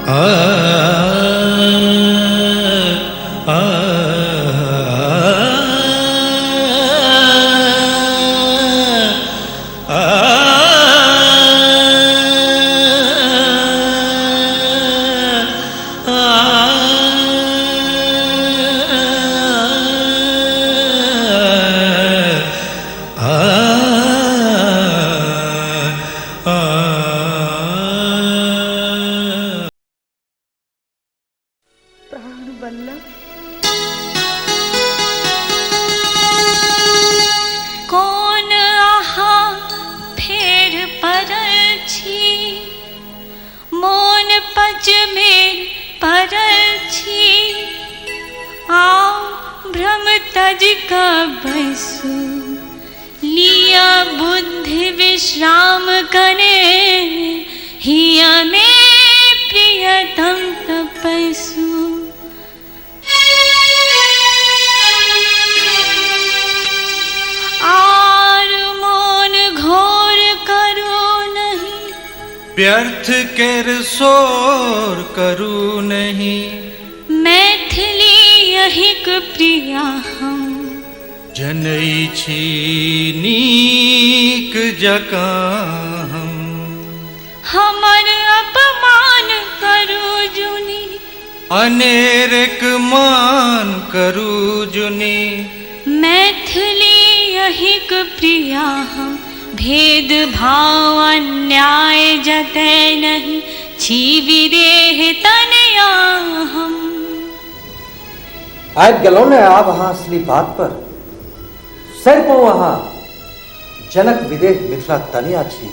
आ प्राण वल्लभ। कोन अहाँ फेर पड़ल छी, मोन पचमे पड़ल छी। आउ भ्रम तज कऽ बैसू, लिअ बुद्धि विश्राम करे, हिया मे प्रियतम तपैसू। आर मोन घोर करू नहीं, व्यर्थ केर शोर करू नहीं। मैथिली अहिक प्रिया हम, जनै छी नीक जकाँ हम। हमर अपमान करू जुनी, अनेरक मान करू जुनी। मैथिली अहिक प्रिया हम, भेद भाव अन्याय जतय नहीं, छी विदेह तनया हम। आबि गेलहुँ ने आब अहाँ असली बात पर। सरिपहुँ अहाँ जनक विदेह मिथिला तनया छी,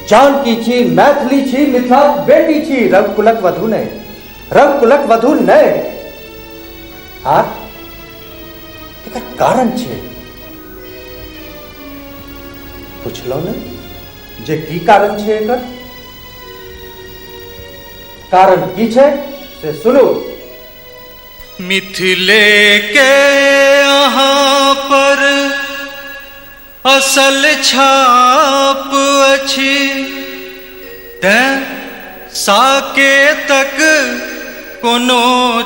जानकी छी, मैथिली छी, मिथिलाक बेटी छी, रघुकुलक वधू नहि, रघुकुलक वधू नहि। आर एकर कारण छै, पुछलहुँ ने जे की कारण छै एकर? कारण की छै से सुनू। मिथिले के अहाँ पर असल छाप अछि, तें साकेतक कोनो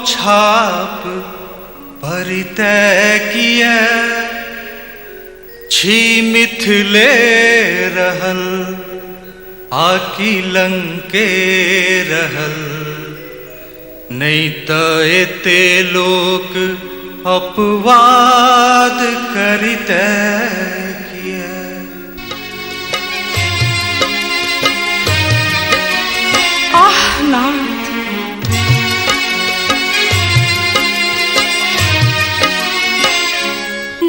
छाप परितै किए? छी मिथिले रहल आकि लंके रहल, नहि तऽ एते लोक अपवाद करितै किए? आह नाथ,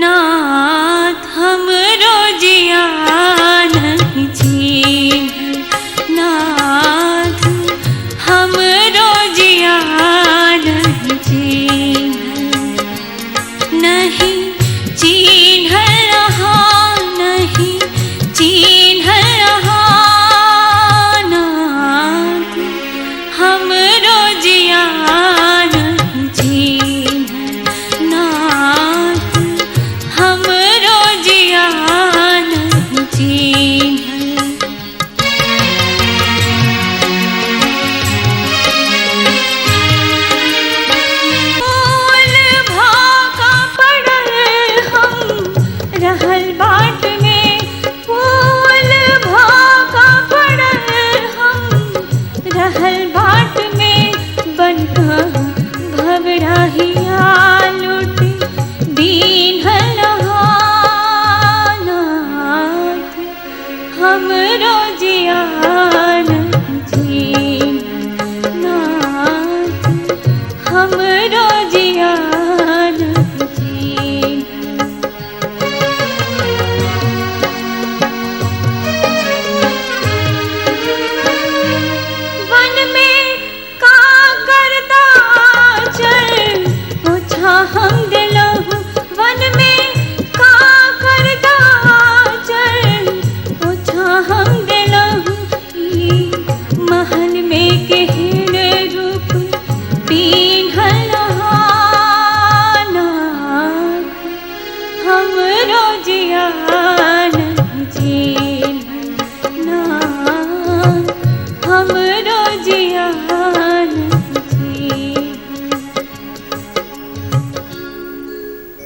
नाथ हमरो जिया नहीं चिन्हल, नाथ हमरो जिया नहीं चिन्हल, नहीं चिन्हल अहाँ।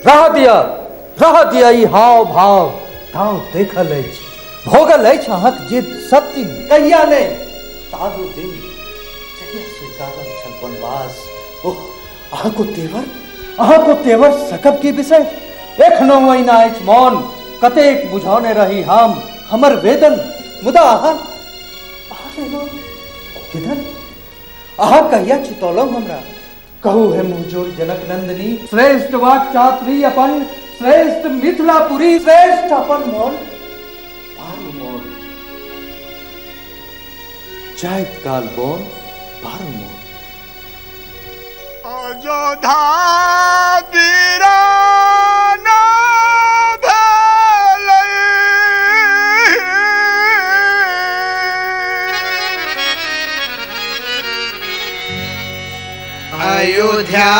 रह दिया, रह दिया ई हाव भाव। दाव देखल अछि, भोगल अछि अहाँक जे सब दिन, कहिया नहि ताहू दिन जहिया स्वीकारल छल वनवास। ओह, अहाँको तेवर, अहाँको तेवर सकब की विषय? एखनो ओहिना अछि मौन। कतेक बुझौने रही हम हमर वेदन, मुदा अहाँ, अहाँ लेलहुँ किधर? अहाँ कहिया चितौलहुँ हमरा? कहू हे मुँहजोर जनक नंदिनी, श्रेष्ठ वाक चातुरी अपन, श्रेष्ठ मिथिलापुरी, श्रेष्ठ अपन मोन पारू मोन, जाइत काल बोन पारू मोन। अयोध्या वीराना भेलै। अयोध्या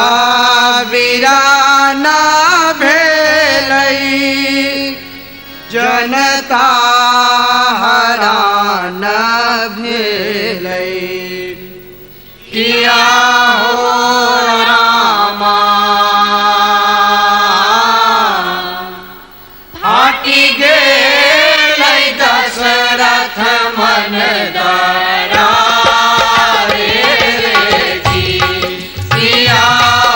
वीराना भेलै, जनता हरान भेलै। किया हो रामा फाटि गेलै दशरथ मन दरारे रे की। किया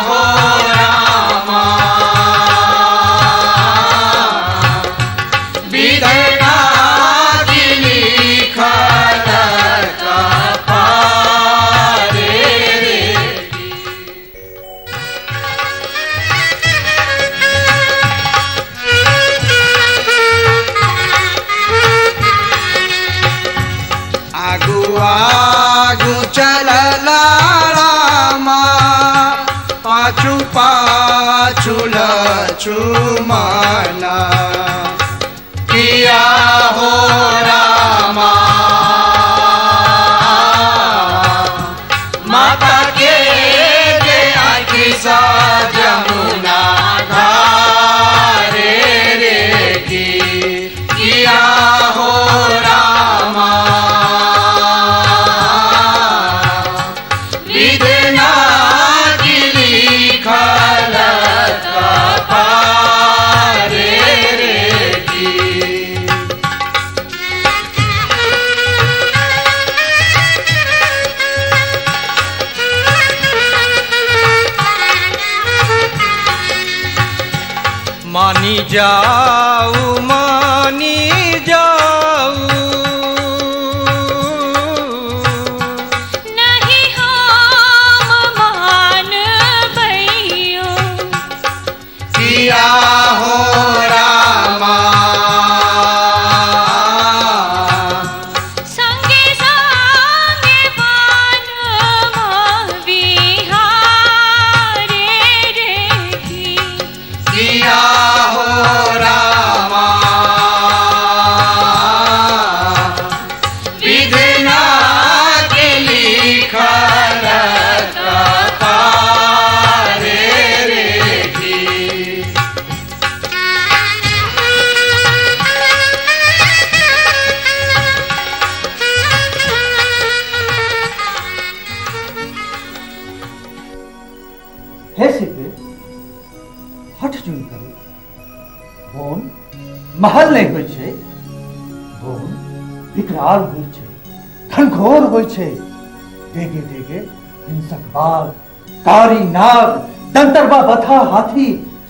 हो रामा विधना लिखल कपारे रे। आगू आगू चलला रामा, पाछू पाछू लछुमना। किया हो रामा माता के जे आँखि सँ जमुना धारे रे की। किया हो रामा विधना लिखल कपारे रे की। मानी जाऊ, मानी जाऊ, नहीं हम मान भैयो। किया हो रामा संगे संगे वन विहारे रे की। किया हो रामा विधना के लिखल कपारे रे की। हे सीते, हठ जुन करू। बोन महल नहि होइ छै, बोन विकराल होइ छै, घनघोर होइ छै। डेगे डेगे हिंसक बाघ, कारी नाग, दंतरबा बथा हाथी,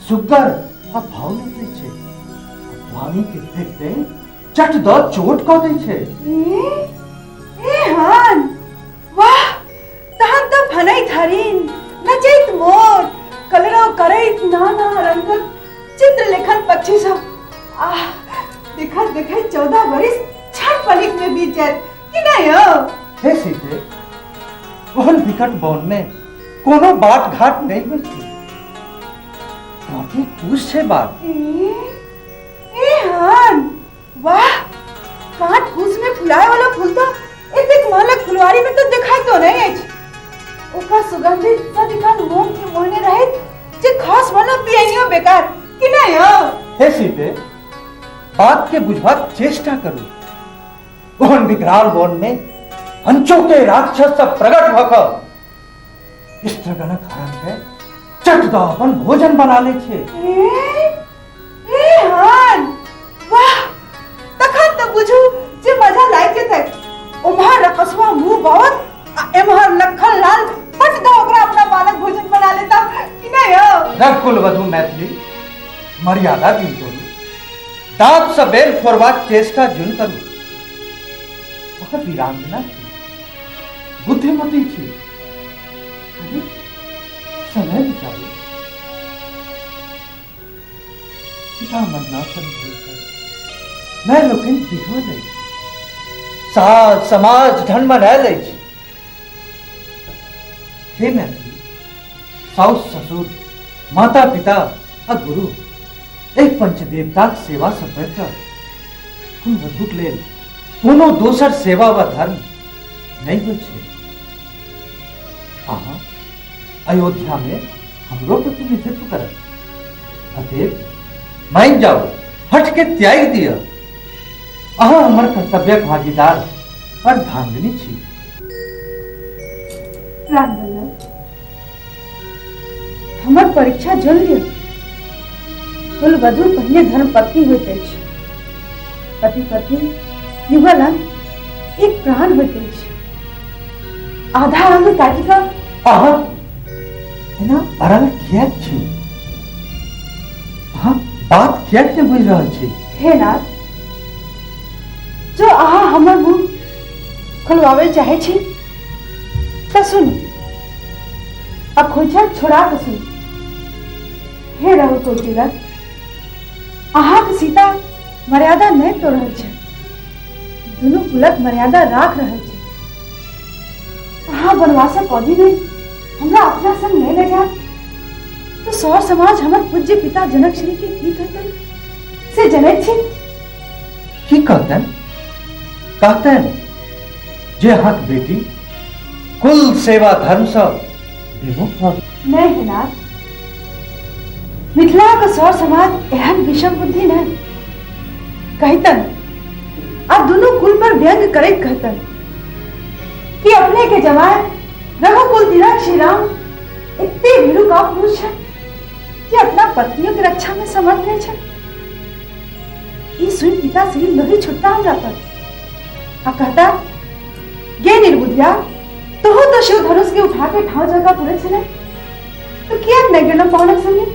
सुग्गर आ भाव निकलै छै। आ प्राणी के देखते चट दऽ चोट कऽ दै छै। एहन? वाह, तहन तऽ फनैत हरिण, नचैत मोर, कलरव करैत नाना रंगक चित्रलेखन पक्षी सब, आह, देखैत देखैत 14 बरिस क्षण पलिक में बीत जायत कि नहि यौ? हे सीते, ओहन विकट वन में कोनो बाट घाट नहि होइ छै, काँटे कुश छै बाट। एहन? वाह, काँट कुश में फुलाए वाला फूल तो एतेक महलक फुलवारी में तो देखाइतो नहि अछि। ओकर सुगंधित सदिखन मोन के मोहने रहैत जे खास वाला पियनियो बेकार कि नहि यौ? हे सीते, बात के बुझबाक चेष्टा करू। ओहन विकराल वन में अंचो के राक्षस सब प्रकट भऽ कऽ स्त्रीगणक हरण के चट दऽ अपन भोजन बना लै छै। ए एहन वाह, तखन तऽ बुझू जे मजा लागि जेतै। उम्हर रकसवा मुंह बावत आ एम्हर लखन लाल पट दऽ ओकरा अपना बालक भोजन बना लेता कि नहि यौ? रघुकुल वधु मैथिली, मर्यादा जुन तोड़ू, दाँत सँ बेल फोड़बाक चेष्टा जुन करू। अहाँ वीरांगना छी, बुद्धिमती छी, कनी समय विचारू। पिता मरनासन भेल छल, मैं लोकनि बिहुअल अछि, साज समाज ढनमनायल अछि। हे मैथिली, साउस ससुर, माता पिता आ गुरु, एहि पंचदेवताक सेवा सँ बढ़िकऽ हम वधूक लेल कोनो दोसर सेवा वा धर्म नहि होइ छै। अहाँ अयोध्या में हमरो प्रतिनिधित्व करब, अतएव मानि जाउ, हट के त्यागि दिअ। अहाँ हमर कर्तव्यक भागीदार अर्धांगिनी छी। प्राणवल्लभ, हमर परीक्षा जल लिअ। कुलवधू पहिने धर्मपत्नी होइत अछि। पति पत्नी युगल अंग एक प्राण होइत अछि। आधा अंग काटि कऽ अहाँ एना अड़ल किएक छी? अहाँ बात किएक नहि बुझि रहल छी? हे नाथ, जो अहाँ हमर मुंह खोलवाबै चाहै छी तऽ सुनू आ खोइछा छोड़ा कऽ सुनू। हे रघुकुल तिलक, अहाँक सीता मर्यादा नहि तोड़ रहल छै, दुनू कुलक मर्यादा राख रहल छै। अहाँ वनवासक अवधि में हमरा अपना संग नहि ले जायब तो सौर समाज हमर पूज्य पिता जनक श्री के की कहतन से जनैत छी? की कहतन? कहतन जे अहाँक बेटी कुल सेवा धर्म सँ विमुख भऽ गेल। नहि हे नाथ, मिथिलाक सौर समाज एहन विषम बुद्धि नहि कहितन आ दुनू कुल पर व्यंग करैत कहतन कि अपने के जमाय रघुकुल तिलक श्री राम एते भीड़ू का पुरुष है कि अपना पत्नियों के रक्षा में समर्थ नहीं है। ई सुन पिता श्री लोही छुट्टा हमरा पर आ कहता, गे निर्बुधिया, तोहू तो शिव धनुष के उठा के ठाव जगह पूरे छले तो किया नहीं गेलो पवनक संगे?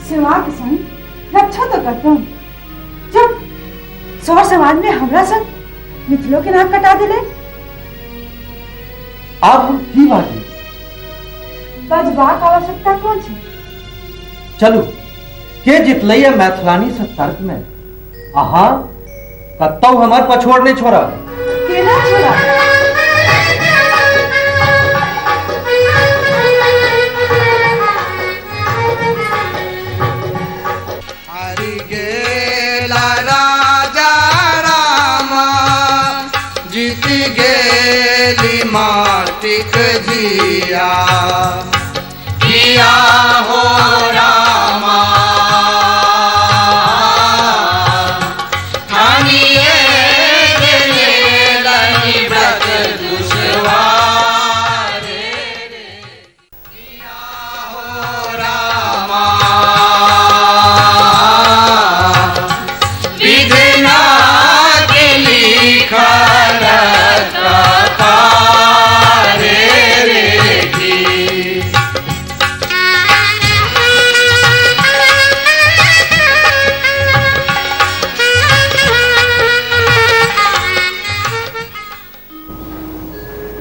सेवा के संग रक्षा तो करतो। जब सौर समाज में हमरा संग मिथिलो के नाक कटा दिले। आब हम की बाजी? बजबाक आवश्यकता कोन छै? चलू, के जितलैया मैथिलानी से तर्क में? अहाँ कतौ हमर पछोड़ नहीं छोड़ब। केना छोड़ब? हारि गेला राजा रामा, जीत गेली माटिक धिया। किया हो रामा, ठानिए देलनि व्रत दुश्वारे रे। किया हो रामा, विधना के लिखल कपारे रे की।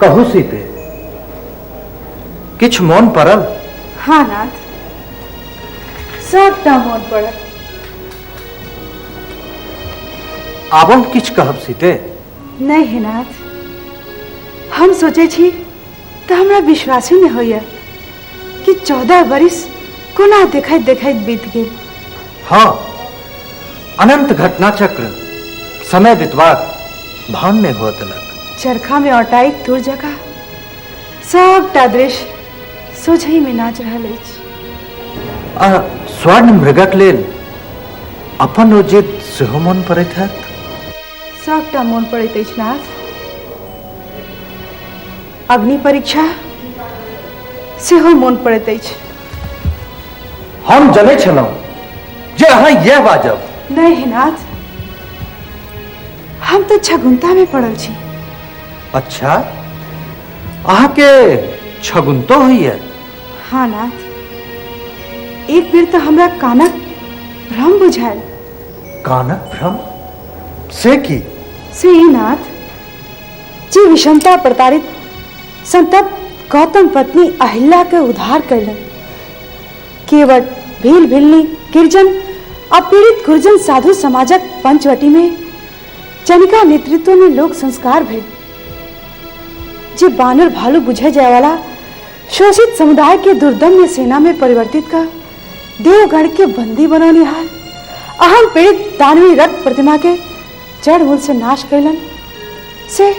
कहू सीते, किछु मोन पड़ल? हाँ नाथ, सबटा मोन पड़ल। आबो किछु कहब सीते? नहीं हे नाथ, हम सोचे छी तऽ हमरा विश्वास ही नहीं होइए कि 14 बरिस कोना देखैत देखैत बीत गेल। हाँ, अनंत घटना चक्र समय बितबाक भान नहि हुअ देलक। चरखा में औटाई तुर जगह सबटा दृश्य सोझही में नाच रहल अछि। आ स्वर्ण मृगक लेल अपन ओ जिद सेहो मोन पड़ैत हैत? सबटा मोन पड़ैत अछि नाथ। अग्नि परीक्षा, सेहो मोन पड़ैत अछि। हम जनै छलहुँ जे अहाँ इएह बाजब। नहि हे नाथ, हम तऽ छगुन्तामे पड़ल छी। अच्छा, अहाँके छगुन्तो होइए? हाँ नाथ, एक बेर तऽ हमरा कानक भ्रम बुझायल। कानक भ्रम? से की? से ई नाथ, जे विषमता प्रताड़ित संतप्त गौतम पत्नी अहिल्या के उद्धार कयलनि, केवट भील भिलनी गिरजन आ पीड़ित गुर्जन साधु समाजक पंचवटी में जनिका नेतृत्व में लोक संस्कार भेल, जे बानर भालू बुझे जाय वाला शोषित समुदाय के दुर्दम्य सेना में परिवर्तित कर देवगण के बंदी बनौनिहार अहम पीड़ित दानवी रक्त प्रतिमा के जड़ मूल से नाश कैलन से।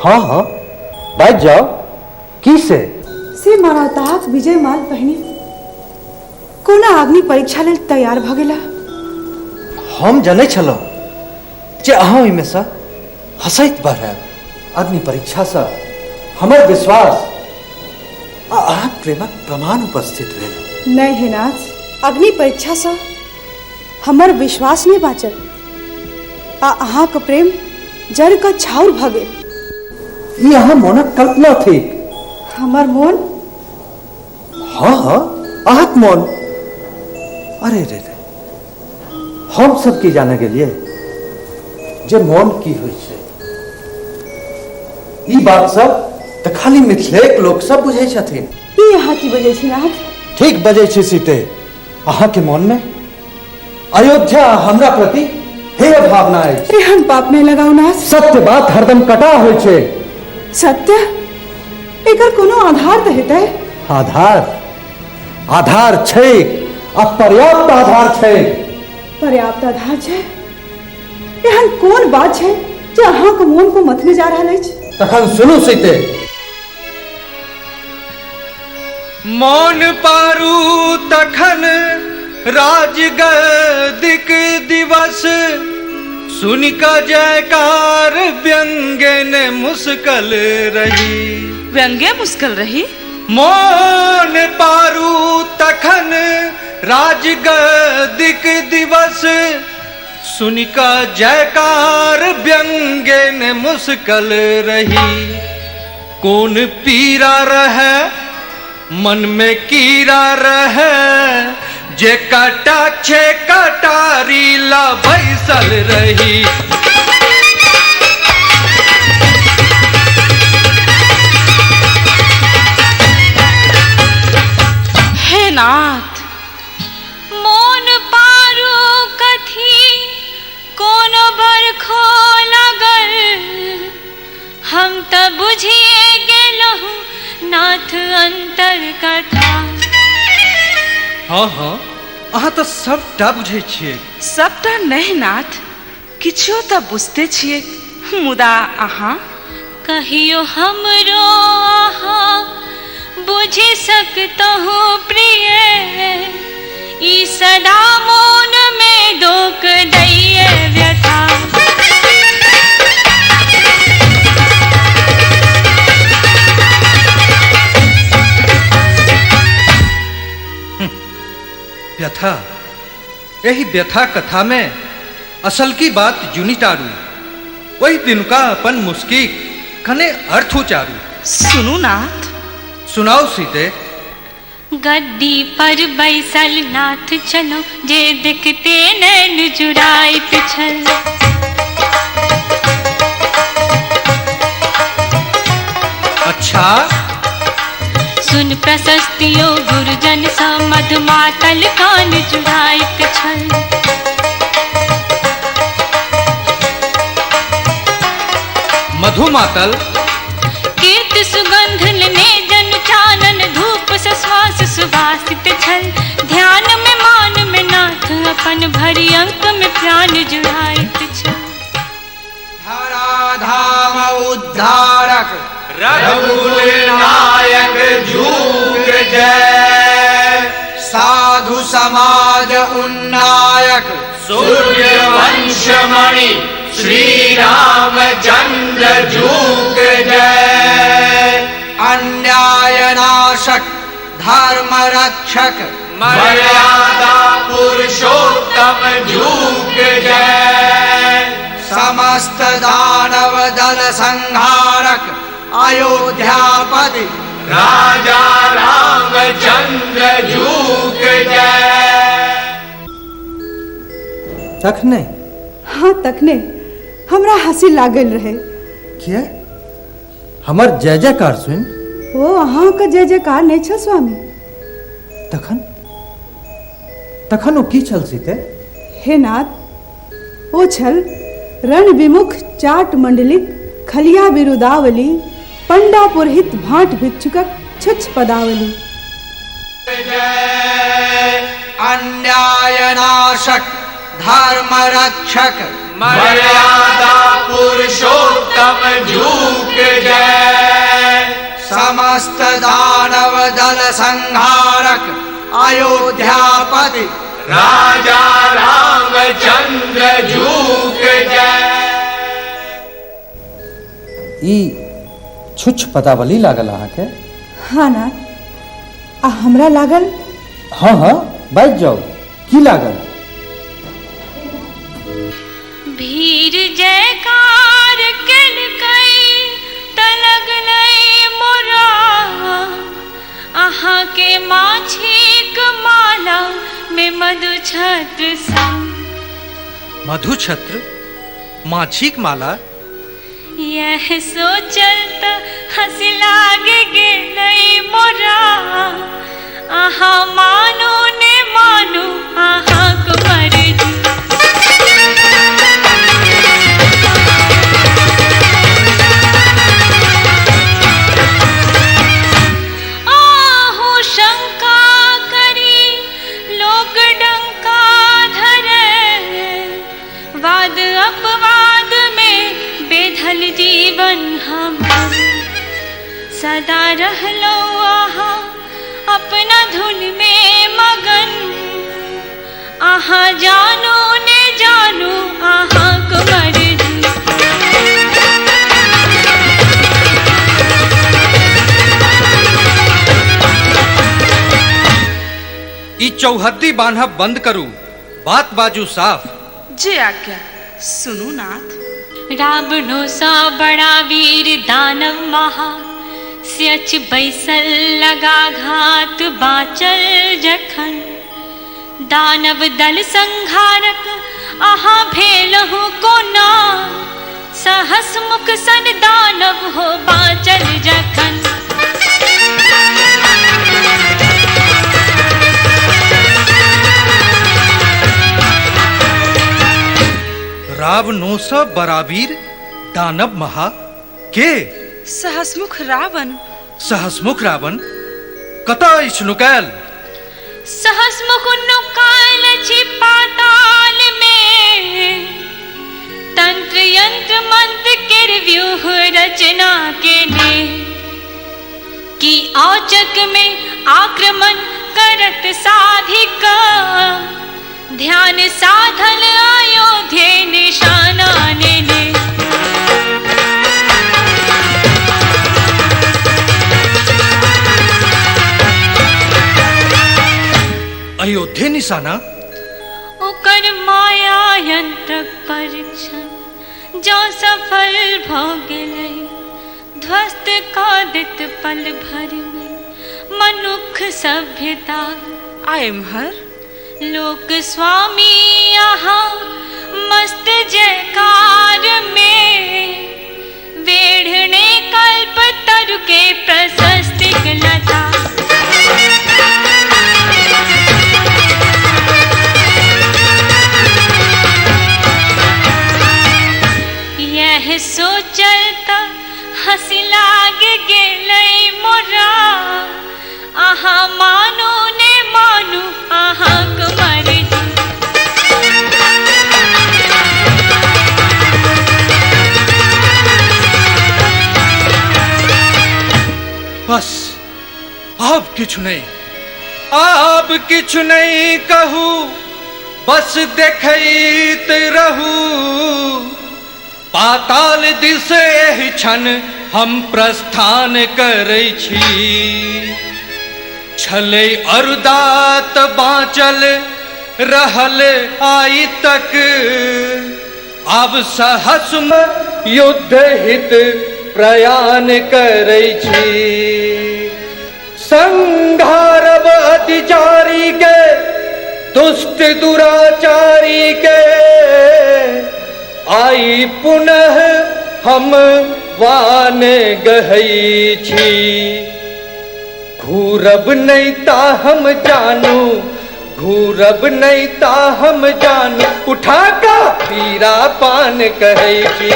हाँ हाँ, बैठ जाओ। की से? से मानवताक विजय माल पहिनी कोना अग्नि परीक्षा लेल तैयार भ गेला। हम जनै छलहुँ जे अहाँ ओहिमे सँ हँसैत बढ़ायब। अग्नि परीक्षासँ हमर विश्वास आ अहाँक प्रेमक प्रमाण उपस्थित भेल। नहि हे नाथ, अग्नि परीक्षासँ हमर विश्वास नहि बाँचल आ अहाँक प्रेम जड़ कऽ छाउर भऽ गेल। ई अहाँ मोनक कल्पना थिक। हमर मोन? हाँ हाँ, अहाँक मोन। अरे रे रे, हम सब की जाने गेलियै जे मोन की होइ छै। ई बात सब तऽ खाली मिथिलेक लोक सब बुझै छथिन। ई अहाँ की बजै छी नाथ? ठीक बजै छी सीते, अहाँके मोनमे अयोध्या हमरा प्रति हेय भावना अछि। एहन पाप नहि लगाउ नाथ। सत्य बात हरदम कटा होइ छै। सत्य? एकर कोनो आधार तऽ हेतै? आधार? आधार छै आ पर्याप्त आधार छै। पर्याप्त आधार छै? एहन कोन बात छै जे अहाँके मोन को मथने जा रहल अछि? तखन सुनू सीते। मौन पारू तखन राजगद्दिक दिवस, सुनिक जयकार व्यंग्य ने मुस्कल रही। व्यंग्य मुस्कल रही? मौन पारू तखन राजगद्दिक दिवस, सुनिक जयकार व्यंग्य ने मुस्कल रही। कोन पीरा रहे मन में कीड़ा रहे, जे कटाक्षे कटारी ला बैसल रही। हे नाथ, मोन पारू कथी कोन बरखो लागल, हम तऽ बुझिए गेलहुँ नाथ अंतर कथा। हाँ हाँ, अहाँ तऽ सबटा बुझै छियै। सबटा नहि नाथ, किछुओ तऽ बुझते छियै, मुदा अहाँ? कहियो हमरो अहाँ बुझि सकतहुँ प्रिय, ई सदा मोन में दोक दैये व्यथा। व्यथा, एहि व्यथा कथा में असल की बात जुनि टारू, ओहि दिनुका अपन मुस्की कने अर्थ उचारू। सुनू नाथ। सुनाउ सीते। गद्दी पर बैसल नाथ छलहुँ, जे देखते नैन जुड़ाइत छल। अच्छा। सुन प्रशस्तियो गुरुजन सँ मधुमातल कान जुड़ाइत छल। मधुमातल? कीर्ति सुगंध लेने जन चानन धूप से श्वास सुवासित छल। ध्यान में मान में नाथ अपन भरि अंक में प्राण जुड़ाइत छल। धराधाम उद्धारक रघुकुल नायक जूक जय, साधु समाज उन्नायक सूर्य वंश मणि श्री रामचंद्र जूक जय। अन्याय धर्म रक्षक मर्यादा पुरुषोत्तम झूक जय। समस्त दानव दल संहारक अयोध्यापति राजा रामचंद्र झूक जय। तखने? हाँ तखने हमरा हंसी लागल रहे। किया? हमर जय जयकार सुन? ओ अहाँके जय जयकार नहि छल स्वामी। तखन तखन ओ की छल सीते? हे नाथ, ओ छल रण विमुख चाट मंडलिक खलिया बिरुदावली पंडा पुरहित भाट भिक्षुकक छुच्छ पदावली। जय। अन्याय नाशक धर्म रक्षक मर्यादा पुरुषोत्तम झूक जय। समस्त दानव दल संहारक अयोध्यापति राजा रामचंद्र झूक जय। ई छुच्छ पदावली लागल अहाँके? हाँ नाथ, आ हमरा लागल। हाँ हाँ बाजि जाउ, की लागल? भीड़ जयकार केलकै त लगलै मोरा अहाँ के माछीक माला में मधुछत्र सन। मधुछत्र? माछीक माला? यह सोचल त हंसी लाग गेलै मोरा अहाँ मानू ने मानू अहाँक मर्जी। आहू शंका करी लोक डंका धरे वाद अपवाद में बेधल जीवन हम सदा रहलो आहा अपना धुन में मगन आहा जानो ने जानू अहाँक मर्जी। ई चौहद्दी बान्हब बंद करू, बात बाजू साफ। जे आज्ञा। सुनू नाथ, रावणो सा बड़ा वीर दानव महा स्यच बैसल लगा घात बाचल जखन दानव दल संहारक अहाँ भेलहु कोना सहस मुख सन दानव हो बाचल जखन। रावणो सँ बराबीर दानव महा के? सहसमुख रावण। सहसमुख रावण कतऽ अछि नुकायल? सहसमुख नुकायल अछि पाताल में तंत्र यंत्र मंत्र केर व्यूह रचना केने कि औचक में आक्रमण करत साधिका ध्यान साधल अयोध्ये निशाना नेने। अयोध्ये निशाना? ओकर माया यंत्रक परीक्षण जँ सफल भ गेलै ध्वस्त कऽ देत पल भर में मनुख सभ्यता। आ एम्हर लोक स्वामी अहाँ मस्त जयकार में वेढ़ने कल्प तरु के प्रशस्तिक लता। यह सोचल त हंसी लाग गेलै मोरा अहाँ मानू ने मानू अहाँक मर्जी। बस अब किछु नहीं, अब किछु नहीं कहू, बस देखैत रहू। पाताल दिस एहि क्षण हम प्रस्थान करै छी। छलै अरुदात बाँचल रहल आइ तक, आब सहस युद्ध हित प्रयाण करै छी। संघारब अतिचारी के, दुष्ट दुराचारी के, आई पुनः हम वान गहै छी। घूरब नहीं ता हम जानू, घूरब नहीं ता हम जानू, उठा का पीरा पान कहै छी।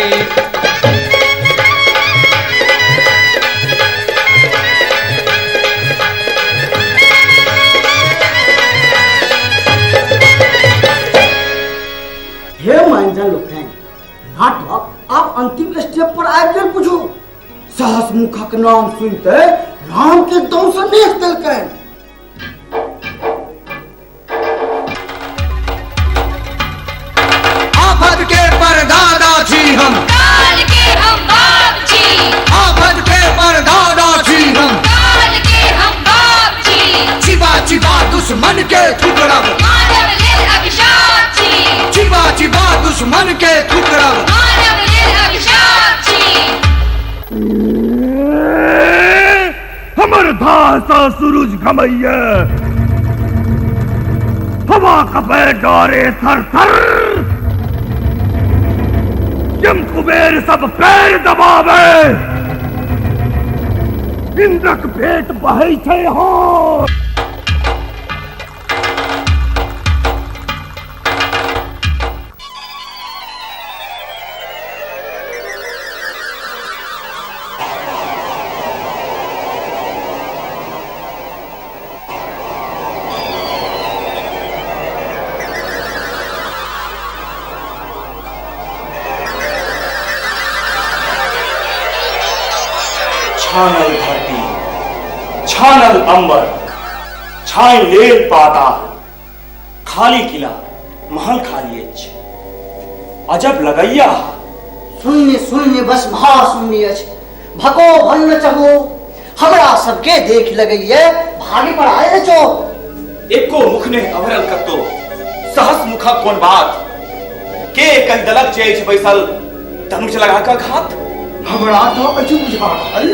हे माइंजन लोकनि, नाटक आब अंतिम स्टेप पर आबि गेल बुझू। सहस मुखक नाम सुनते राम के दौड़ से नेस देलकनि। आफत के परदादा छी हम, काल के हम बाप छी। आफत के परदादा छी हम, काल के हम बाप छी। चिबा चिबा दुश्मन के थुकरब, मानव लेल अभिशाप छी। चिबा चिबा दुश्मन के थुकरब, मानव लेल अभिशाप छी। हमर धासा सुरुज घमैया, हवा कपे डोरे थर थर, यम कुबेर सब पैर दबावे, इंद्रक पेट बहै छै हो। छानल धरती, छानल अंबर, छानि लेल पाताल, खाली किला महल खाली अछि, अजब लगैया। शून्य शून्य बस महाशून्य अछि, भको भन्न चहु, हमरा सबके देख लगैया भागी पर आयल चो। एको मुख ने अभरल कत्तो, सहस मुखक कोन बात, के कहि दलक जे अछि बैसल धनुष लगा कऽ घात। हमरा तो अछि बुझा रहल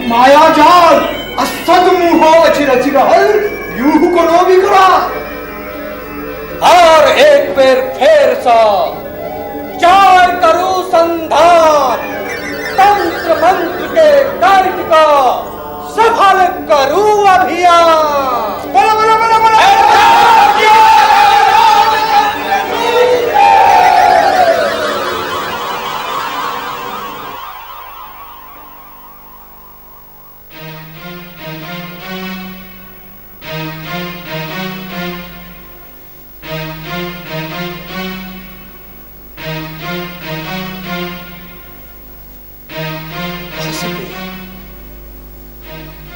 माया जाल, असद मुँह अछि रचि रहल व्यूह कोनो विकराल। और एक बेर फेर सँ चार करू संधान, तंत्र मंत्र के काटि कऽ सफल करू अभियान। बोलो बोलो बोलो बोलो।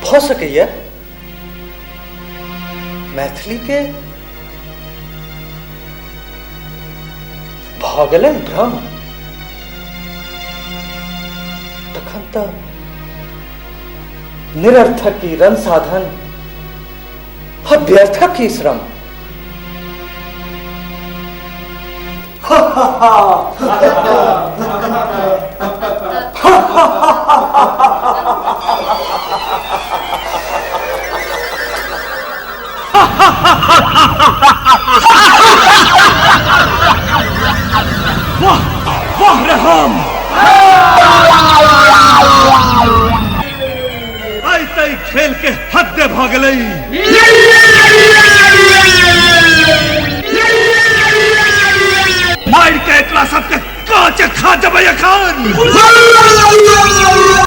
भऽ सकैया मैथिली के भऽ गेलनि भ्रम, तखन तऽ निरर्थक ई रण साधन आ व्यर्थक ई श्रम। वाह वाह रे हम आइ तै खेल के हद भऽ गेलै। मारि के एकरा सबके काचे खा जबै एखन।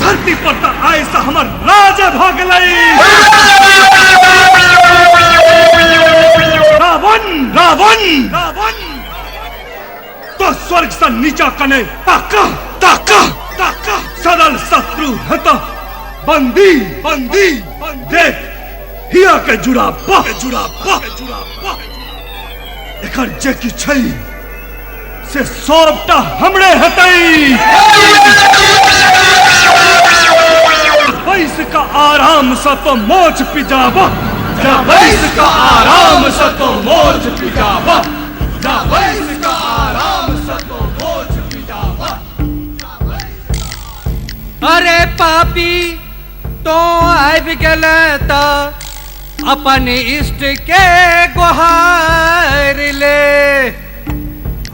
धरती पर तऽ आइ से हमर राज भऽ गेलै। रावण रावण रावण तो स्वर्ग से नीचा कने ताका ताका ताका, सरल शत्रु हता बंदी बंदी। देख हिया के जुड़ा बा जुड़ा बा जुड़ा बा, एकर जे कि छै से सबटा हमरे हेतै। बैस का आराम सँ तो मोछ पिजाबह, जा बैस कऽ आराम सँ तो मोछ पिजाबह, जा बैस कऽ आराम सँ तो मोछ पिजाबह। अरे पापी तो आबि गेलै तऽ अपन इष्ट के गोहार ले,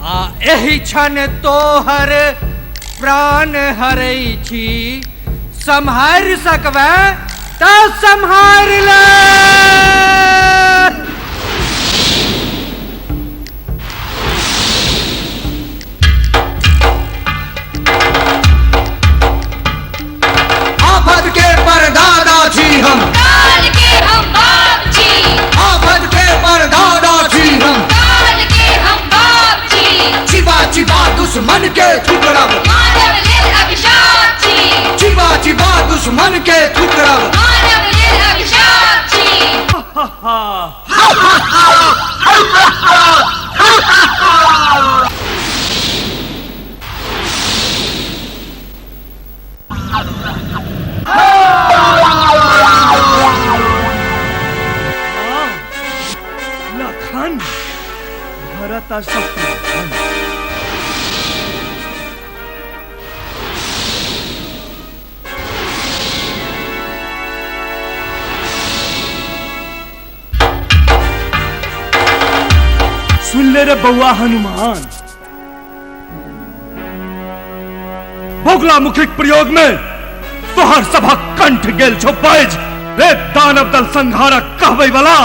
आ एहि क्षण तोहर प्राण हरै छी, सम्हारि सकबै तऽ सम्हारि ले। आफत के परदादा छी हम, काल के हम बाप छी, आफत के परदादा छी हम, काल के हम बाप छी, चिबा चिबा दुश्मन के थुकरब, मानव लेल अभिशाप छी, चिबा चिबा दुश्मन के थुकरब, मानव लेल अभिशाप छी। लखन, भरत आ शत्रुघ्न। सुन ले रे बौआ हनुमान, बोगला मुखिक प्रयोग में तोहर सभक कंठ गेल छौ बैज। रे दानव दल संहारक कहबै वाला,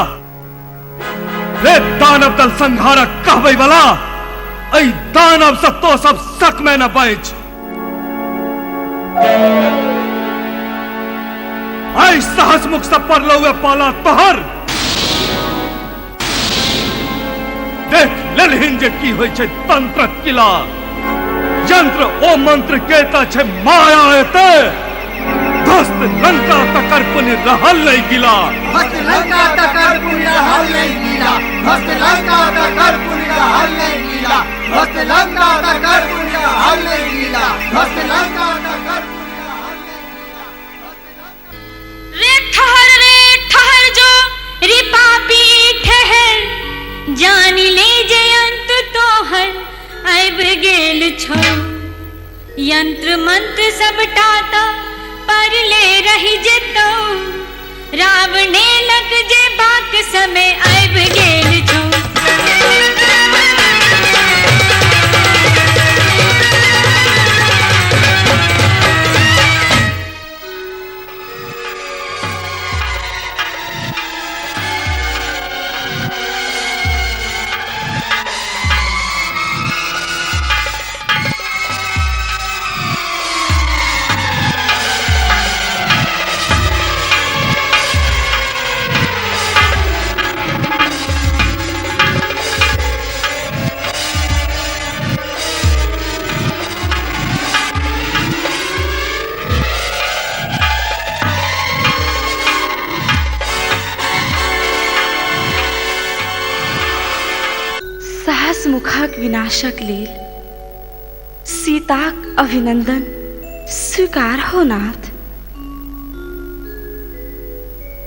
रे दानव दल संहारक कहबै वाला, ऐ दानव से तो सब सक में न बैच। ऐ सहस मुख सब पर लौए पाला तोहर, देख लेलहिन जे की होइ छै तंत्रक किला। यंत्र ओ मंत्र के त छै माया एते, ध्वस्त लंका तकर पुनि रहल नहीं गिला। ध्वस्त लंका तकर पुनि रहल नहीं गिला, ध्वस्त लंका तकर पुनि रहल नहीं गिला, ध्वस्त लंका तकर पुनि रहल नहीं गिला, ध्वस्त लंका तकर पुनि रहल नहीं गिला। रे ठहर, रे ठहर जो रे पापी ठहर, जान ले जयंत तोहर आबि गेल छौ। यंत्र मंत्र सबटा त पर ले रहि जेतौ, रावणे लग जेबाक समय आबि गेल छौ। सहस मुखक विनाशक लेल सीताक अभिनंदन स्वीकार हो नाथ।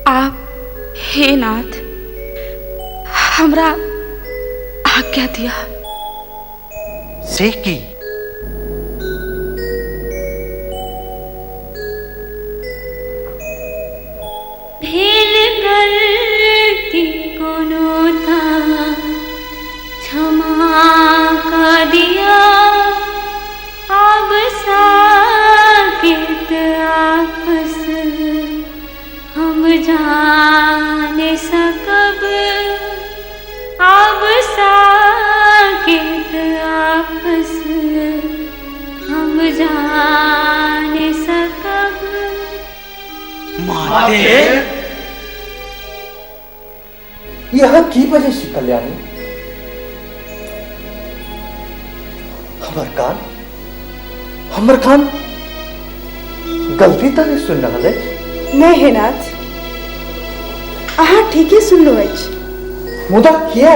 आप हे नाथ हमरा आज्ञा दिया। से की? भेल गलती कोनो ता क्षमा का दिया, अब साकेत आपस हम जाने सकब, अब साकेत आपस हम जाने सकब। माते, यह की वजह से कल्याणी? हमर कान, हमर कान गलती तऽ नहि सुनि रहल अछि? नहि हे नाथ, अहाँ ठीके सुनलहुँ अछि। मुदा किया?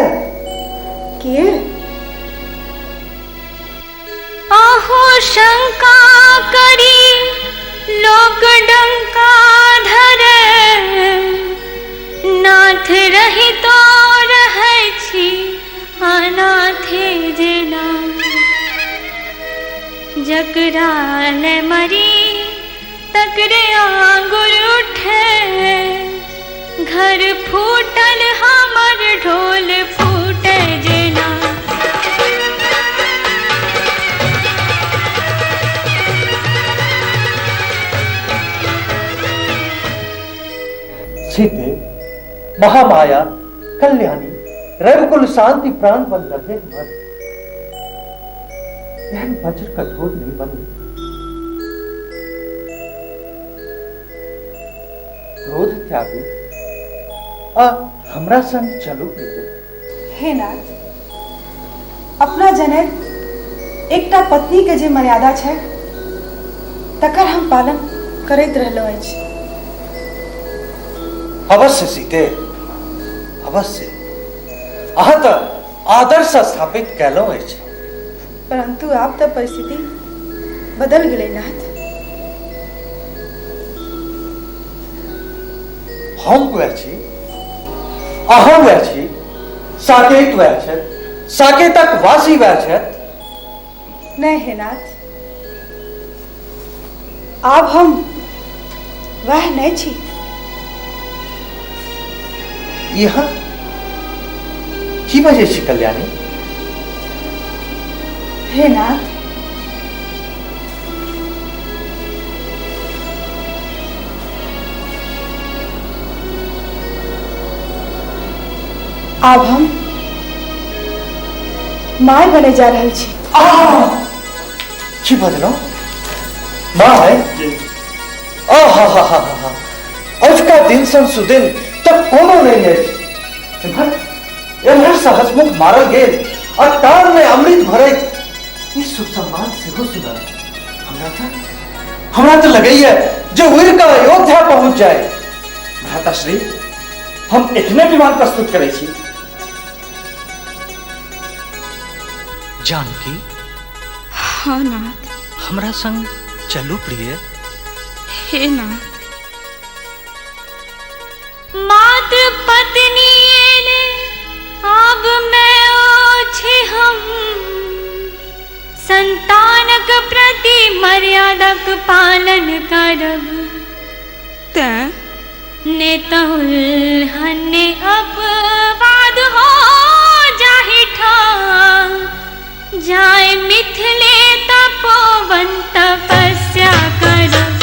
किए? अहो शंका करी लोक डंका धरे, करी तकरे आंगुर उठे, घर फूटल हमर ढोल फूटे जेना। सीते, महामाया, कल्याणी, रघुकुल शांति प्राण बंधवे मत, एहन वज्र कठोर नहीं बनू। क्रोध त्यागू आ हमरा संग चलू प्रिय। हे नाथ, अपना जनैत एकटा पत्नी के जे मर्यादा छै तकर हम पालन करैत रहलहुँ अछि। अवश्य सीते, अवश्य। अहाँ तऽ आदर्श स्थापित कयलहुँ अछि। परंतु आब तऽ परिस्थिति बदल गेलै नाथ। हम वएह छी, अहाँ वएह छी, साकेत वएह छथि, साकेतक वासी वएह छथि। नहि हे नाथ, आब हम वएह नहि छी। यहाँ की बजै छी कल्याणी? हे नाथ, आब हम माय बने जा रहल छी। की बजलहुँ? माय? आ हा हा हा हा, अजुका दिन सन सुदिन तऽ कोनो नहि अछि। एम्हर एम्हर सहसमुख मारल गेल आ टांग में अमृत भरैत ई शुभ सम्मान सेहो सुनल। हमरा तऽ लगैया जे उड़ि कऽ अयोध्या पहुंच जाए। भ्राताश्री, हम एखने विमान प्रस्तुत करै छी। जानकी। हाँ नाथ। हमरा संग चलू प्रिय। हे नाथ। मातृ पत्नी ने आब मैं ओछे हम, संतानक प्रति मर्यादाक पालन करब। तें ने त उल्हन ने अपवाद हो जाहि ठाम, जाय मिथिले तपोवन तपस्या करब।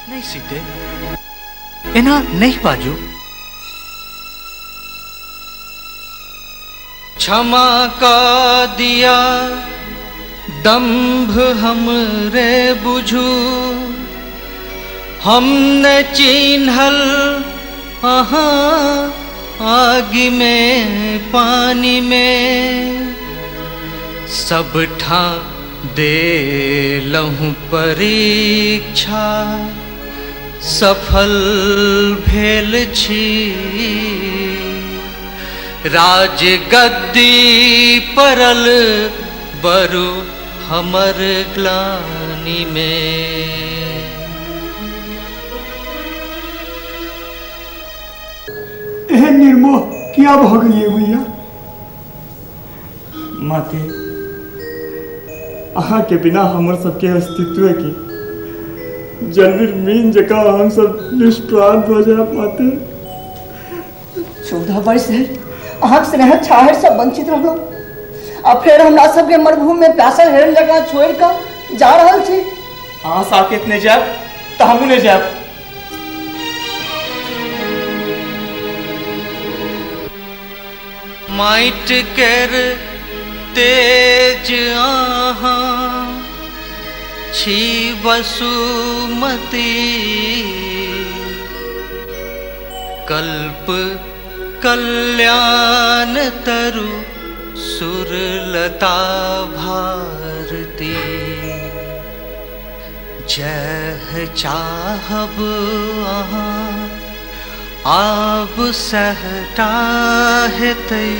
नहीं सीते, एना नहीं बाजू। क्षमा का दिया दंभ हमरे बुझू, हमने चिन्हल अहाँ आगि में पानी में, सब ठाँ देलहुँ परीक्षा सफल भेल छी। राजगद्दी परल बरु हमर ग्लानि में। एहन निर्मोह किया भऽ गेलियै मैया? माते, अहाँके बिना हमर सबके अस्तित्व के जलवीर मीन जकाँ हम सब निष्प्राण भऽ जायब माते। 14 वर्ष धरि अहाँक स्नेहक छाहरिसँ वंचित रहलहुँ आ फेर हमरा सबके मरुभूमि में प्यासल हिरण जकाँ छोड़ि कऽ जा रहल छी। अहाँ साकेत नहि जायब तऽ हमहूँ नहि जायब। माटि केर तेज अहाँ छी वसुमती, कल्प कल्याण तरु सुरलता भारती। जय चाहब अहाँ आब सहटा हेतै,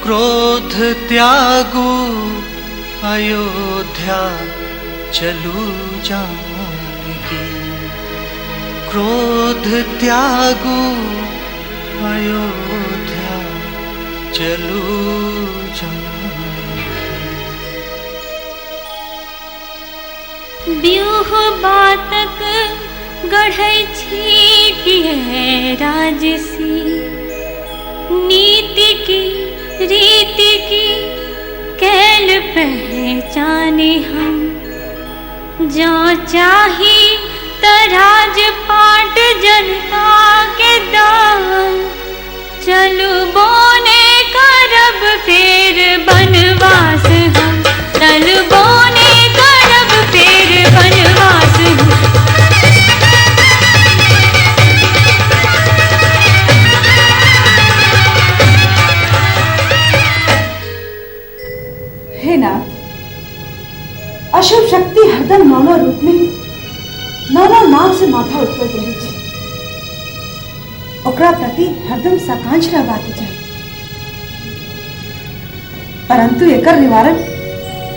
क्रोध त्यागू अयोध्या चलू जानकी। क्रोध त्यागू अयोध्या चलू जानकी। व्यूह बातक गढ़ै छी किए राजसी, नीति की रीति की कैल पहचाने हम। जो चाही त राजपाट जनता के दान, चलू बोने करब फेर बनवास हम, चलू बोने करब फेर बनवास हम। हे नाथ, अशुभ शक्ति हरदम नौ रूप में नौ नौ नाम से माथा उठबैत रहै छै। ओकरा प्रति हरदम साकांक्ष रहबाक चाही, परंतु एकर निवारण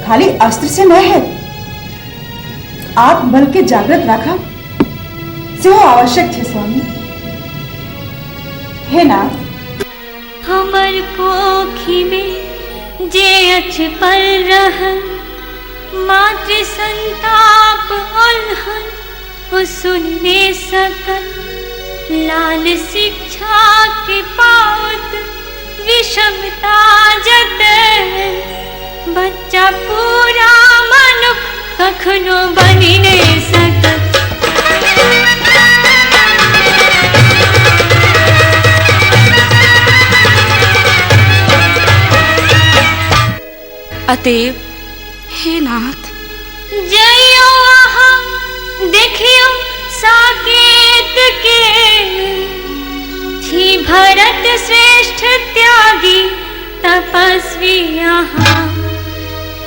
खाली अस्त्र से नहीं है। आत्मबल के जागृत राखा सेहो आवश्यक छै स्वामी। हे नाथ, हमर कोखी में जे अछि पल रहल, मातृ संताप उलहन ओ सुनने सकल। लाल शिक्षा के पावत विषमता जत, बच्चा पूरा मनुख कखनो बनि ने सकल। अतएव हे नाथ, जइयो अहाँ देखियो साकेत के, छी भरत श्रेष्ठ त्यागी तपस्वी अहाँ।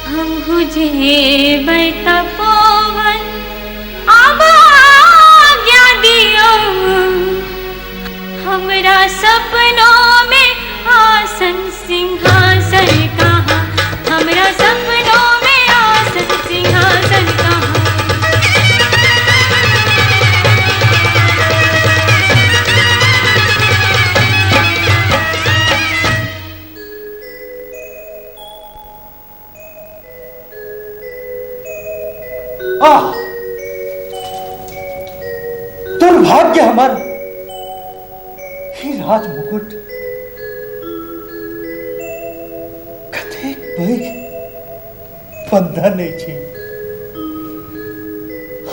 हमहु जेबै तपोवन आब आज्ञा दियो, हमरा सपनों में आसन सिंहासन कहाँ, हमरा सपनों में आसन सिंहासन कहाँ। आह, दुर्भाग्य हमर, ही राज मुकुट कतेक पैघ बंधन अछि।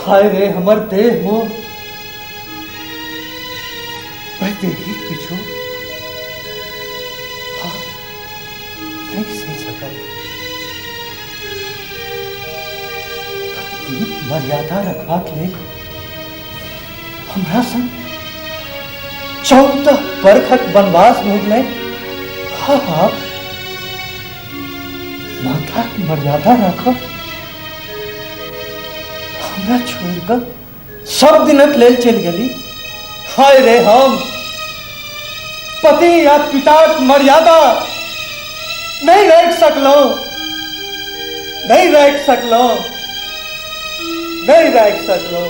हाय रे हमर देह मोह, वैदेही पिछू नहीं सह सकल। पत्नी मर्यादा रखबाक लेल हमरा संग 14 बरखक वनवास भोगलै। हाँ हाँ, माता की मर्यादा राखब हमरा छोड़ कऽ सब दिनक लेल चलि गेली। हाय रे हम पति या पिताक मर्यादा नहीं राखि सकलहुँ, नहीं राखि सकलहुँ, नहीं राखि सकलहुँ।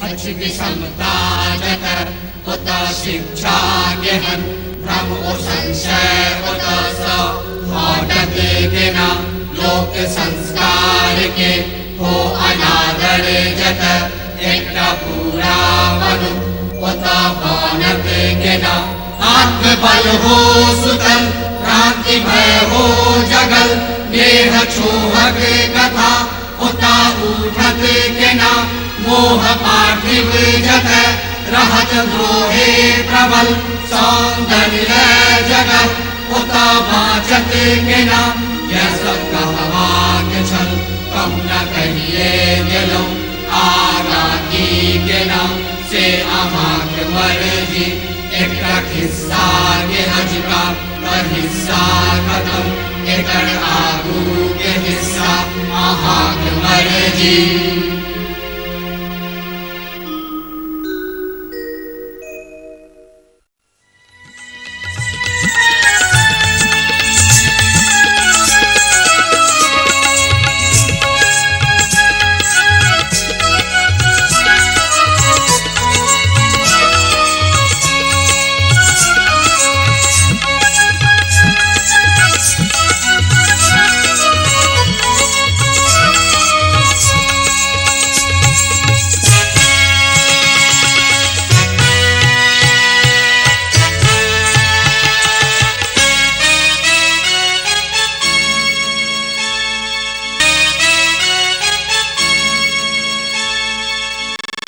अछि विषमता जत ओत शिक्षा गेहन, भ्रम ओ संशय ओत स हटत केना, लोक संस्कार के हो अनादर जत, एकटा पूरा मनुख ओत बनत केना। आत्मबल हो सुतल, क्रांति भय हो जगल, नेह छोहक कथा ओत उठत केना, मोह पार्थिव जत रहत द्रोहे प्रबल, सौंदर्य जगत ओत बाँचत केना। यह सब कहबाक छल कहु न कहिए गेलहुँ, आगाँ की केना से अहाँक मर्जी। एकटा खिस्सा के अजुका त हिस्सा खत्म, एकर आगू के हिस्सा अहाँक मर्जी।